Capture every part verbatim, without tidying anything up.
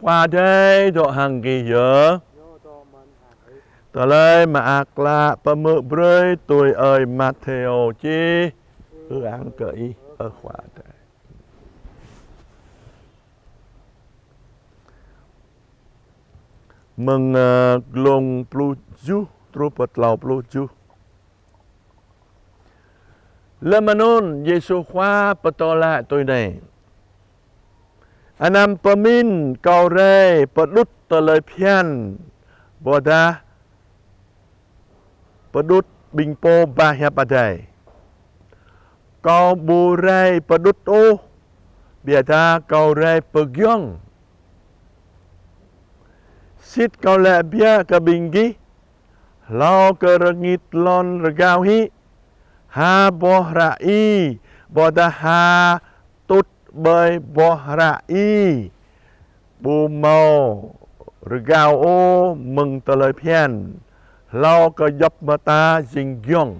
Khua Adai dŏ hăng gih yơh. Tơlơi Mơak Klă pơhmư̆ brơi tui ơi Matthêô čih. Ư-ang kơ Ih, ơ Khua Adai. Mơ̆ng, ơ, glông pluh tơjuh truh pơ klâo pluh tơjuh. Lơm anŭn Yêsu Khua pơtô laĭ tui anai: Anăm pơmĭn Kâo rai pơđŭt tơlơi phiăn, ƀôdah pơđŭt ƀing pô ba hiăp Adai. Kâo ƀu rai pơđŭt ôh, biă dah Kâo rai pơgiŏng. Sĭt Kâo laĭ biă kơ ƀing gih, hlâo kơ rơngit lŏn rơgao hĭ, ha boh hră i, ƀôdah ha tŭt ƀơi boh hră i, ƀu hmâo rơgao ôh mơ̆ng tơlơi phiăn, hlâo kơ djŏp mơta jing giŏng.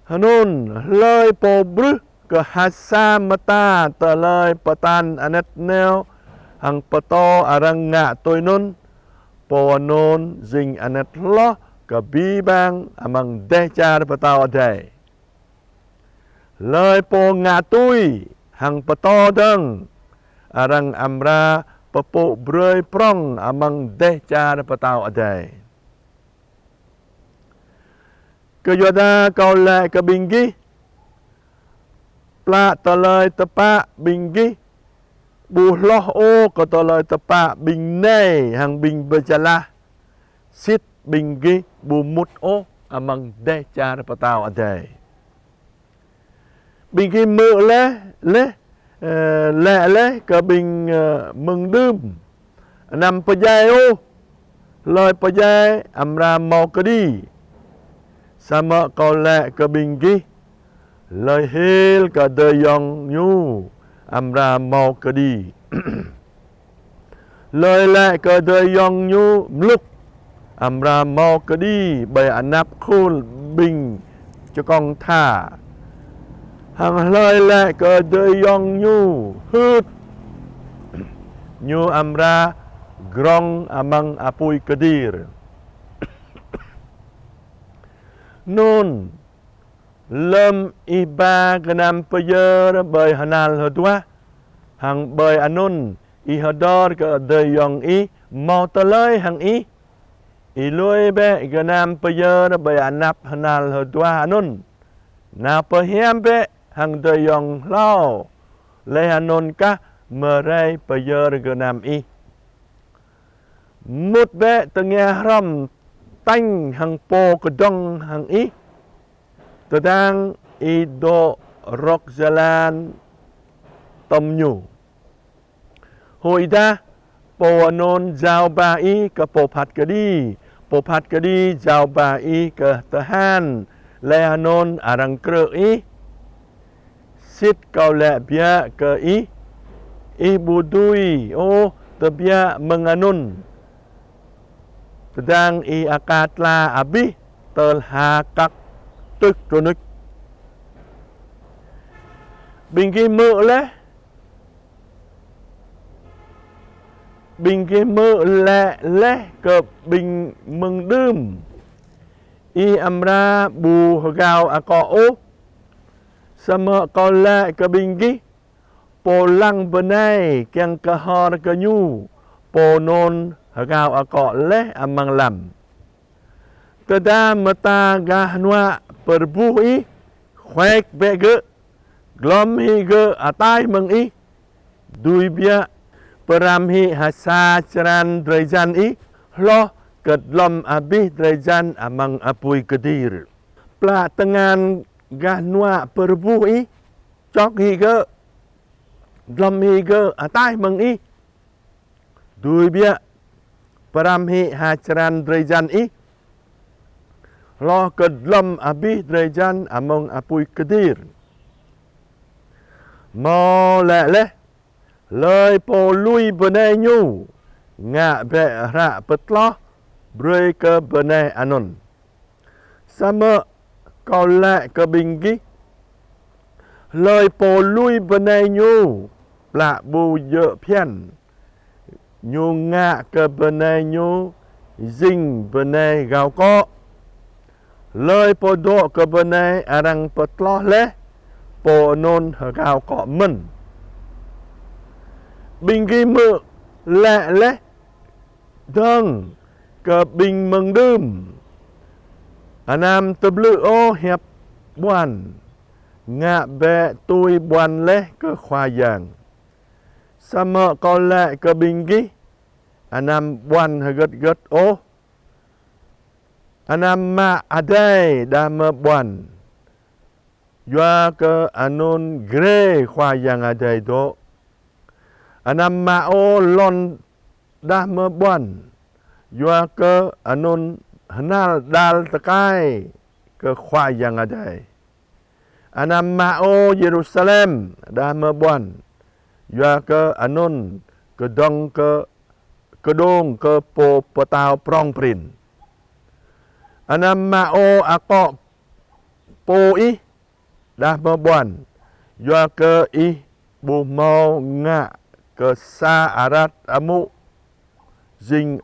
Hơnŭn, hlơi pô brưh kơ ha sa mơta tơlơi pơtă anet nao hăng pơtô arăng ngă tui anŭn, pô anŭn jing anet hloh kơ abih bang amăng Dêh Čar Pơtao Adai. Hlơi pô ngă tui hăng pơtô dơ̆ng, arăng amra pơpŭ brơi prŏng amăng Dêh Čar Pơtao Adai. Kơyua dah Kâo laĭ kơ ƀing gih, plă tơlơi tơpă ƀing gih ƀu hloh ôh kơ tơlơi tơpă ƀing nai hăng ƀing bơčalah, sĭt ƀing gih ƀu mŭt ôh amăng Dêh Čar Pơtao Adai. Ƀing gih hmư̆ laih, laih, ơ, laĭ laih kơ ƀing, ơ, mơ̆ng đưm: Anăm pơdjai ôh, hlơi pơdjai amra hmâo kơđi. Samơ̆ Kâo laĭ kơ ƀing gih, hlơi hil kơ adơi ayŏng ñu amra hmâo kơđi. Hlơi laĭ kơ adơi ayŏng ñu mlŭk amra hmâo kơđi ƀơi anăp khul ƀing čơkŏng tha. Hăng hlơi laĭ kơ adơi ayŏng ñu hưt, ñu amra grŏng amăng apui kơdir. Anŭn, lơm ih ba gơnam pơyơr ƀơi hnal hơduah, hăng ƀơi anŭn ih hơdơr kơ adơi ayŏng ih hmâo tơlơi hăng ih, ih lui bĕ gơnam pơyơr ƀơi anăp hnal hơduah anŭn, nao pơhiam bĕ hăng adơi ayŏng hlâo, laih anŭn kah mơrai pơyơr gơnam ih. Mŭt bĕ tơngia hrŏm tañ hăng pô kơdŏng hăng ih, tơdang ih dŏ rŏk jơlan tŏm ñu. Huĭdah pô anŭn jao ba ih kơ pô phat kơđi, pô phat kơđi jao ba ih kơ tơhan, laih anŭn arăng krư̆ ih. Sĭt Kâo laĭ biă kơ ih, ih ƀu dưi ôh tơbiă mơ̆ng anŭn, tơdang ih aka tla abih tơl ha kăk tŭk rơnuč. Ƀing gih hmư̆ laih, ƀing gih hmư̆ laĭ laih kơ ƀing mơ̆ng đưm: Ih amra ƀu hơgao akŏ ôh. Samơ̆ Kâo laĭ kơ ƀing gih, pô lăng bơnai kiăng kơ hor kơ ñu, pô anŭn hơgao akŏ laih amăng lăm. Tơdah mơta gah hnuă pơrơbuh ih, khuek bĕ gơ̆, glŏm hĭ gơ̆ ataih mơ̆ng ih. Dưi biă, pơrăm hĭ ha sa črăn drơi jan ih, hloh kơ glŏm abih drơi jan amăng apui kơdir. Plă tơngan gah hnuă pơrơbuh ih, čŏk hĭ gơ̆, glŏm hĭ gơ̆ ataih mơ̆ng ih. Dưi biă, pơrăm hĭ ha črăn drơi jan ih, hloh kơ glŏm abih drơi jan amăng apui kơdir. Hmâo laĭ laih: Hlơi pô lui bơnai ñu, ngă bĕ hră pơtloh brơi kơ bơnai anŭn. Samơ̆ Kâo laĭ kơ ƀing gih, hlơi pô lui bơnai ñu, plă ƀu djơ̆ phiăn. Ñu ngă kơ bơnai ñu jing bơnai gao akŏ. Hlơi pô dŏ kơ bơnai arăng pơtloh laih, pô anŭn hơgao akŏ mơ̆n. Ƀing gih hmư̆ laĭ laih dơ̆ng kơ ƀing mơ̆ng đưm: Anăm tơblư̆ ôh hiăp ƀuăn, ngă bĕ tui ƀuăn laih kơ Khua Yang. Samơ̆ Kâo laĭ kơ ƀing gih: Anăm ƀuăn hơgĕt hơgĕt ôh. Anăm mă adai đah mơ̆ ƀuăn, yua kơ anŭn grê Khua Yang Adai dŏ. Anăm mă ôh lŏn đah mơ̆ ƀuăn, yua kơ anŭn hơnal đal tơkai kơ Khua Yang Adai. Anăm mă ôh Yêrusalem đah mơ̆ ƀuăn, yua kơ anŭn kơdŏng kơ, kơđông kơ pô pơtao prŏng prin. Anăm mă ôh akŏ pô ih đah mơ̆ ƀuăn, yua kơ ih ƀu hmâo ngă kơ sa arat amŭ jing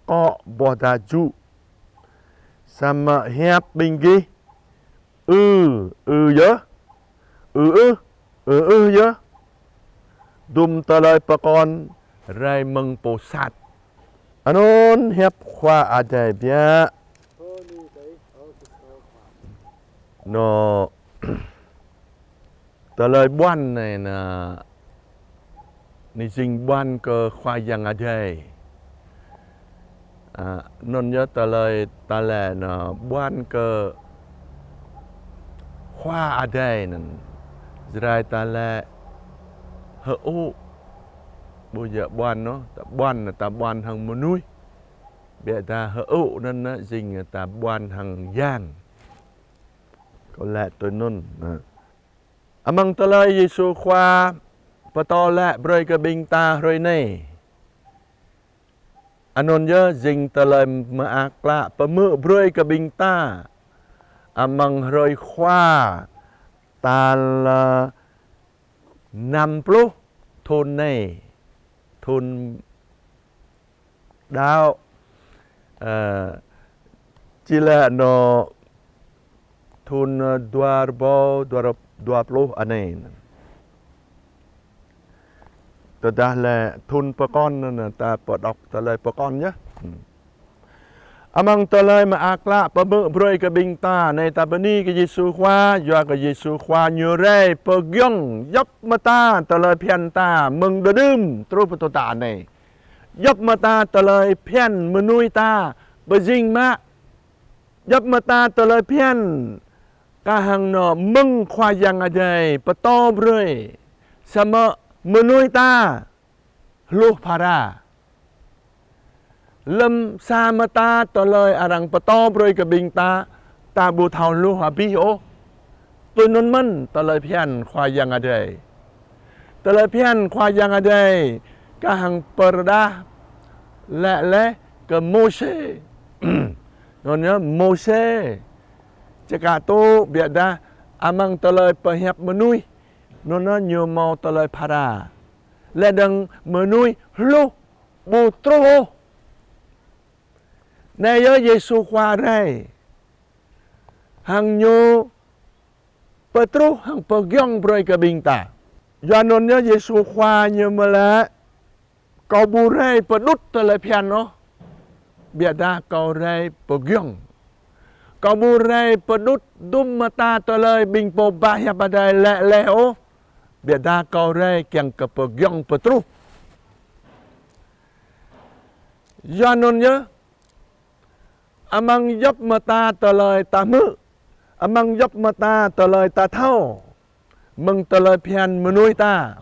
akŏ ƀôdah jŭ. Samơ̆ hiăp ƀing gih: Ư, ư yơh; ư ưh, ư ưh yơh. Dŭm tơlơi pơkŏn rai mơ̆ng pô sat. Anŭn hiăp Khua Adai biă. Nô, tơlơi ƀuăn anai nă, anai jing ƀuăn kơ Khua Yang Adai. A, anŭn yơh tơlơi ta laĭ nă ƀuăn kơ Khua Adai anŭn. Jrai ta laĭ hơŭ, ƀu djơ̆ ƀuăn ôh, ta ƀuăn, ta ƀuăn hăng mơnuih. Biă dah hơŭ anŭn nă jing ta ƀuăn hăng Yang. Kâo laĭ tui anŭn nă. Amăng tơlơi Yêsu Khua pơtô laĭ brơi kơ ƀing ta hrơi anai, anŭn yơh jing tơlơi mơak klă pơhmư̆ brơi kơ ƀing ta amăng hrơi Khua tal, ơ, năm pluh thŭn anai, thŭn đăo, ơ, či laĭ nô thŭn, ơ, dua rơbâo dua rơb-, dua pluh anai. Tơdah lĕ thŭn pơkŏn anŭn ta pơđŏk tơlơi pơkŏn yơh. Hmm. Amăng tơlơi mơak klă pơhmư̆ brơi kơ ƀing ta, anai ta bơni kơ Yêsu Khua, yua kơ Yêsu Khua ñu rai pơgiŏng djŏp mơta tơlơi phiăn ta mơ̆ng đơ đưm truh pơtô ta anai. Djŏp mơta tơlơi phiăn mơnuih ta pơjing mă. Djŏp mơta tơlơi phiăn kah hăng nô mơ̆ng Khua Yang Adai pơtô brơi. Samơ̆ mơnuih ta hluh phara. Lơ̆m sa mơta tơlơi arăng pơtô brơi kơ ƀing ta, ta ƀu thâo hluh abih ôh. Tui anŭn mơ̆n tơlơi phiăn Khua Yang Adai. Tơlơi phiăn Khua Yang Adai kah hăng pơrơđah laĭ laih kơ Môsê. Anŭn yơh Môsê čơkă tŭ biă dah amăng tơlơi pơhiăp mơnuih. Anŭn yơh ñu hmâo tơlơi phara. Lĕ dơ̆ng mơnuih hluh ƀu truh ôh. Anai yơh Yêsu Khua rai. Hăng ñu pơtruh hăng pơgiŏng brơi kơ ƀing ta. Yua anŭn yơh Yêsu Khua ñu mơ̆ laĭ: Kâo ƀu rai pơđŭt tơlơi phiăn ôh. Biă dah Kâo rai pơgiŏng. Kâo ƀu rai pơđŭt dŭm mơta tơlơi ƀing pô ba hiăp Adai laĭ laih ôh. Biă dah Kâo rai kiăng kơ pơgiŏng pơtruh. Yua anŭn yơh, amăng djŏp mơta tơlơi ta hmư̆, amăng djŏp mơta tơlơi ta thâo, mơ̆ng tơlơi phiăn mơnuih ta.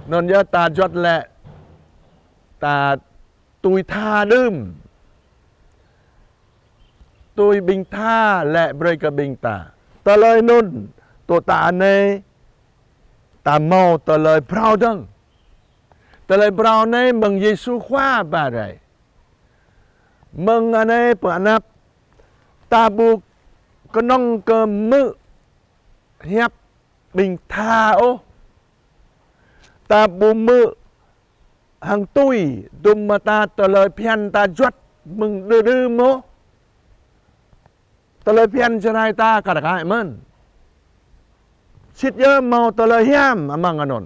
Anŭn yơh ta juăt lĕ, ta tui tha đưm. Tui ƀing tha laĭ brơi kơ ƀing ta. Tơlơi anŭn, tŭ ta anai, ta hmâo tơlơi phrâo dơ̆ng. Tơlơi phrâo anai mơ̆ng Yêsu Khua ba rai. Mơ̆ng anai pơ anăp, ta ƀu kơnơ̆ng kơ hmư̆ hiăp ƀing tha ôh. Ta ƀu hmư̆ hăng tui, dum mơta tơlơi phiăn ta juăt mơ̆ng đơ đưm mơ̆. Tơlơi phiăn Jarai ta kar kaĭ mơ̆n. Sĭt yơh hmâo tơlơi hiam amăng anŭn.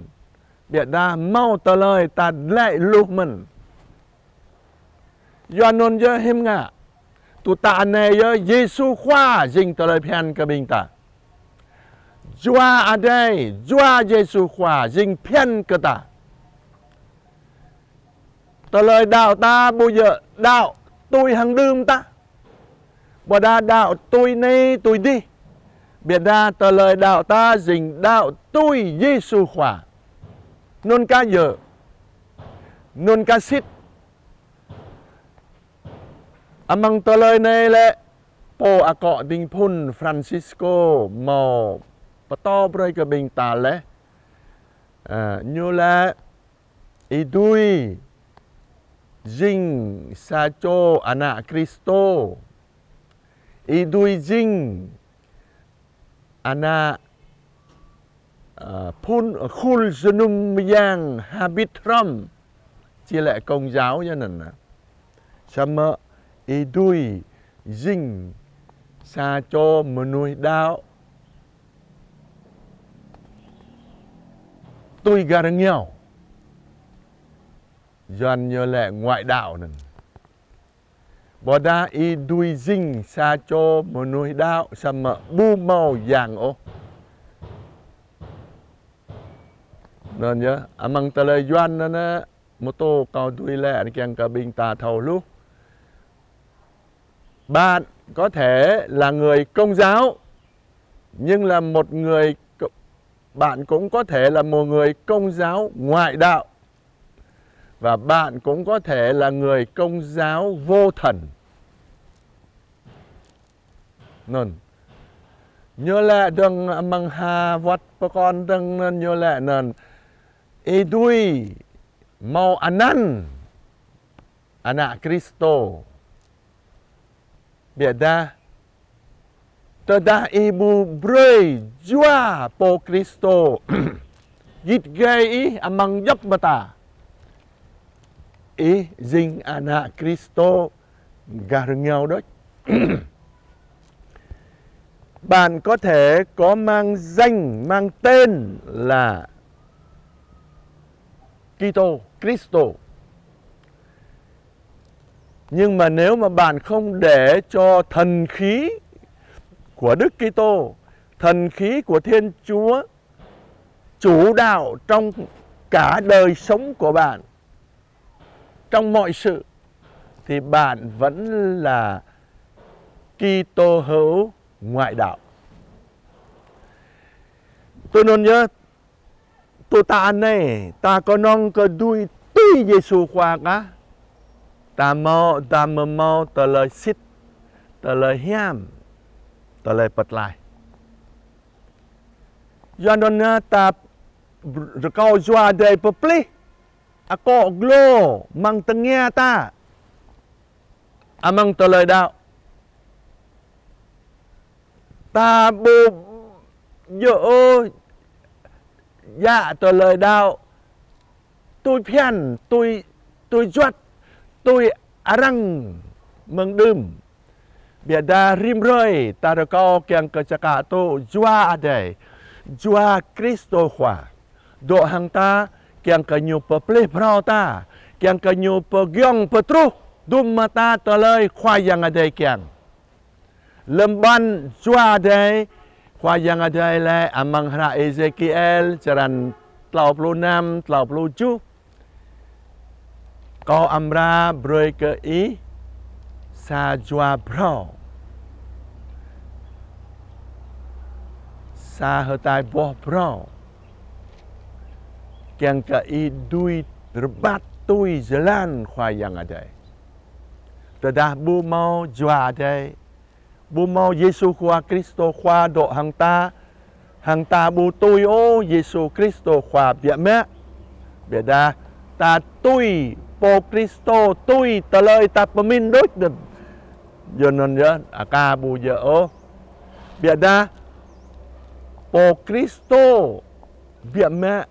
Biă dah hmâo tơlơi ta lĕ luh mơ̆n. Yua anŭn yơh hiư̆m ngă. Tŭ tă anai yơh Yêsu Khua jing tơlơi phiăn kơ ƀing ta. Jua Adai, Jua Yêsu Khua jing phiăn kơ ta. Tơlơi đaŏ ta ƀu djơ̆ đaŏ tui hăng đưm ta. Ƀôdah đaŏ tui anai tui adih. Biă dah tơlơi đaŏ ta jing đaŏ tui Yêsu Khua. Anŭn kah djơ̆. Anŭn kah sĭt. Amăng tơlơi anai lĕ, pô akŏ ding phun Francisco hmâo pơtô brơi kơ ƀing ta laih. Ơ, ñu laĭ, ih dưi jing sa čô ană Kristô. Ih dưi jing ană, ơ, phun, khul jơnum mơyang habit hrŏm. Či lĕ Công giáo yơh anŭn. Samơ̆ ih dưi jing sa čô mơnuih đaŏ tui gah rơngiao. Yuan ñu lĕ ngoại đạo anŭn. Ƀôdah ih dưi jing sa čô mơnuih đaŏ samơ̆ ƀu hmâo yang ôh. Anŭn yơh, amăng tơlơi Yuan anŭn, mơ̆ tô kâo dưi laĭ kiăng kơ ƀing ta thâo hluh. Bạn có thể là người Công giáo, nhưng là một người, bạn cũng có thể là một người Công giáo ngoại đạo. Và bạn cũng có thể là người Công giáo vô thần. Anŭn. Ñu laĭ dơ̆ng amăng ha wơ̆t pơkŏn dơ̆ng anŭn ñu laĭ anŭn. Ih dưi hmâo anăn ană Kristô. Biă dah, tơdah ih ƀu brơi Jua Pô Kristô git gai ih amăng djŏp mơta, ih jing ană Kristô gah rơngiao đôč. Bạn có thể có mang danh, mang tên là Kitô, Kristô. Nhưng mà nếu mà bạn không để cho thần khí của Đức Kitô, thần khí của Thiên Chúa chủ đạo trong cả đời sống của bạn, trong mọi sự, thì bạn vẫn là Kitô hữu ngoại đạo. Tui anŭn yơh, tŭ tă anai, ta kơnơ̆ng kơ dưi tui Yêsu Khua kah. Ta hmâo, ta mơ̆ hmâo tơlơi sĭt, tơlơi hiam, tơlơi pơtlaih. Yua anŭn yơh ta rơkâo Jua Adai pơplih akŏ glô amăng tơngia ta. Amăng tơlơi đaŏ. Ta ƀu djơ̆ ôh djă tơlơi đaŏ tui phiăn, tui, tui juăt, tui arăng mơ̆ng đưm. Biă dah rĭm hrơi ta rơkâo kiăng kơ čơkă tŭ Jua Adai, Jua Kristô Khua. Dŏ hăng ta, kiăng kơ ñu pơplih phrâo ta, kiăng kơ ñu pơgiŏng pơtruh, dum mơta tơlơi Khua Yang Adai kiăng. Lơ̆m ƀăn Jua Adai, Khua Yang Adai laĭ amăng hră Êzêkiel, črăn klâo pluh năm, klâo pluh tơjuh. Kâo amra brơi kơ ih sa jua phrâo, sa hơtai boh phrâo, kiăng kơ ih dưi rơbat tui jơlan Khua Yang Adai. Tơdah ƀu hmâo Jua Adai, ƀu hmâo Yêsu Khua Kristô Khua dŏ hăng ta, hăng ta ƀu tui ôh Yêsu Kristô Khua biă mă. Biă dah ta tui Pô Kristô, tui tơlơi ta pơmĭn đôč anŭn. Yua anŭn yơh, aka ƀu djơ̆ ôh. Biă dah Pô Kristô biă mă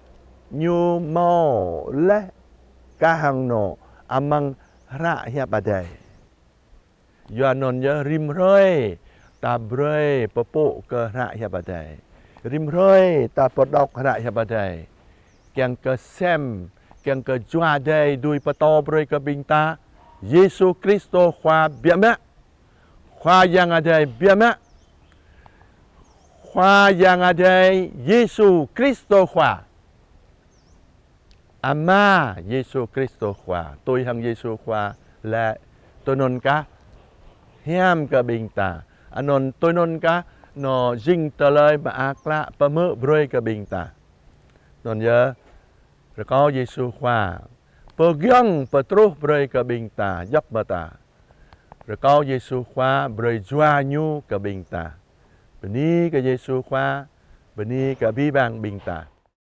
Ñu hmâo laih kah hăng anŏ amăng hră hiăp Adai. Yua anŭn yơh rĭm hrơi ta brơi pơpŭ kơ hră hiăp Adai. Rĭm hrơi ta pơđŏk hră hiăp Adai. Kiăng kơ sem, kiăng kơ Jua Adai dưi pơtô brơi kơ ƀing ta Yêsu Kristô Khua biă mă. Khua Yang Adai biă mă. Khua Yang Adai Yêsu Kristô Khua. Ama Yêsu Kristô Khua, tui hăng Yêsu Khua laĭ, tui anŭn kah hiam kơ ƀing ta. Anŭn tui anŭn kah anŏ jing tơlơi mơak klă pơmơ̆ brơi kơ ƀing ta. Anŭn yơh, rơkâo Yêsu Khua pơgiŏng pơtruh brơi kơ ƀing ta, djŏp mơta. Rơkâo Yêsu Khua brơi Jua Ñu kơ ƀing ta. Bơni kơ Yêsu Khua, bơni kơ abih bang ƀing ta.